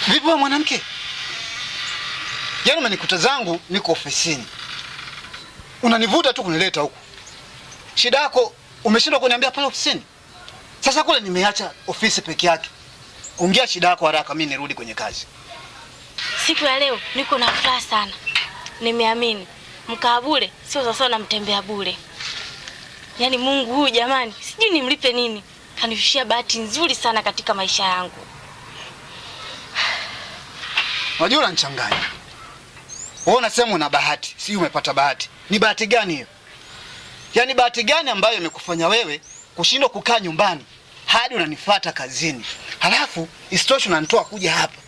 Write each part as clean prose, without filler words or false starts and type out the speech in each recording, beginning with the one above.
Vipi wewe mwanamke? Yaani umenikuta zangu niko ofisini. Unanivuta tu kunileta huku. Shida yako umeshindwa kuniambia pale ofisini. Sasa kule nimeacha ofisi peke yake. Ongea shida yako haraka mimi nirudi kwenye kazi. Siku ya leo niko na furaha sana. Nimeamini mkaa bure sio sawa na mtembea bure. Yaani Mungu huyu jamani, sijui nimlipe nini. Kanishushia bahati nzuri sana katika maisha yangu. Unajua unanichanganya. Wewe unasema una bahati, si umepata bahati. Ni bahati gani hiyo? Yaani bahati gani ambayo imekufanya wewe kushindwa kukaa nyumbani hadi unanifuata kazini? Halafu isitoshe unanitoa kuja hapa.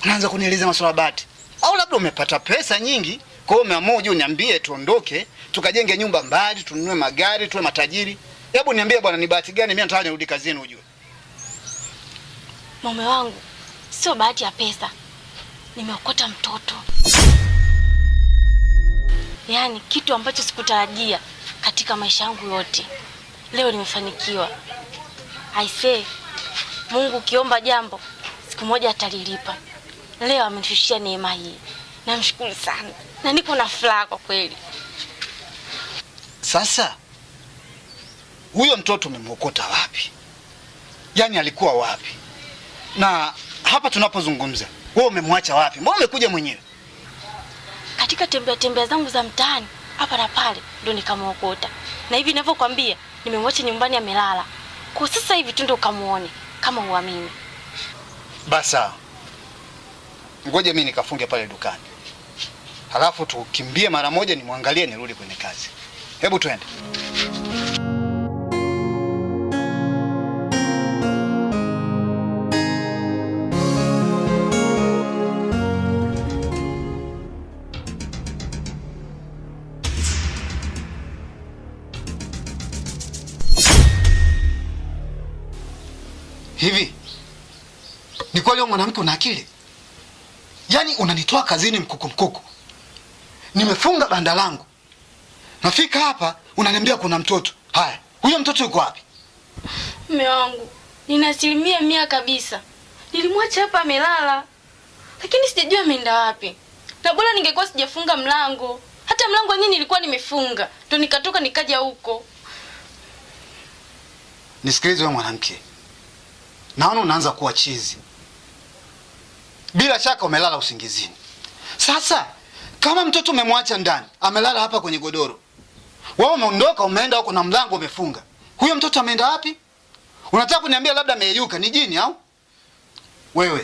Unaanza kunieleza masuala ya bahati. Au labda umepata pesa nyingi, kwa hiyo umeamua uje uniambie tuondoke, tukajenge nyumba mbali, tununue magari, tuwe matajiri. Hebu niambie bwana, ni bahati gani mimi nataka nirudi kazini ujue? Mume wangu, sio bahati ya pesa. Nimeokota mtoto. Yaani kitu ambacho sikutarajia katika maisha yangu yote. Leo nimefanikiwa. I say, Mungu ukiomba jambo siku moja atalilipa. Leo amenishushia neema hii. Namshukuru sana. Na niko na furaha kwa kweli. Sasa huyo mtoto umemwokota wapi? Yaani alikuwa wapi? Na hapa tunapozungumza, wewe umemwacha wapi? Mbona umekuja mwenyewe? Katika tembea tembea zangu za mtaani hapa na pale ndo nikamwokota. Na hivi ninavyokuambia nimemwacha nyumbani amelala. Kwa sasa hivi tu ndo kamuone kama uamini. Basa. Ngoja mimi nikafunge pale dukani. Halafu tukimbie mara moja nimwangalie nirudi kwenye kazi. Hebu twende. Hivi ni kweli wewe mwanamke una akili? Yaani unanitoa kazini mkuku mkuku, nimefunga banda langu, nafika hapa unaniambia kuna mtoto. Haya, huyo mtoto yuko wapi? Mume wangu, nina 100% kabisa nilimwacha hapa amelala, lakini sijajua ameenda wapi, na bora ningekuwa sijafunga mlango. Hata mlango wenyewe nilikuwa nimefunga, ndo nikatoka nikaja huko. Nisikilize wewe mwanamke, naona unaanza kuwa chizi. Bila shaka umelala usingizini. Sasa kama mtoto umemwacha ndani, amelala hapa kwenye godoro, wewe umeondoka umeenda huko na mlango umefunga, huyo mtoto ameenda wapi? Unataka kuniambia labda ameyeyuka ni jini au? Wewe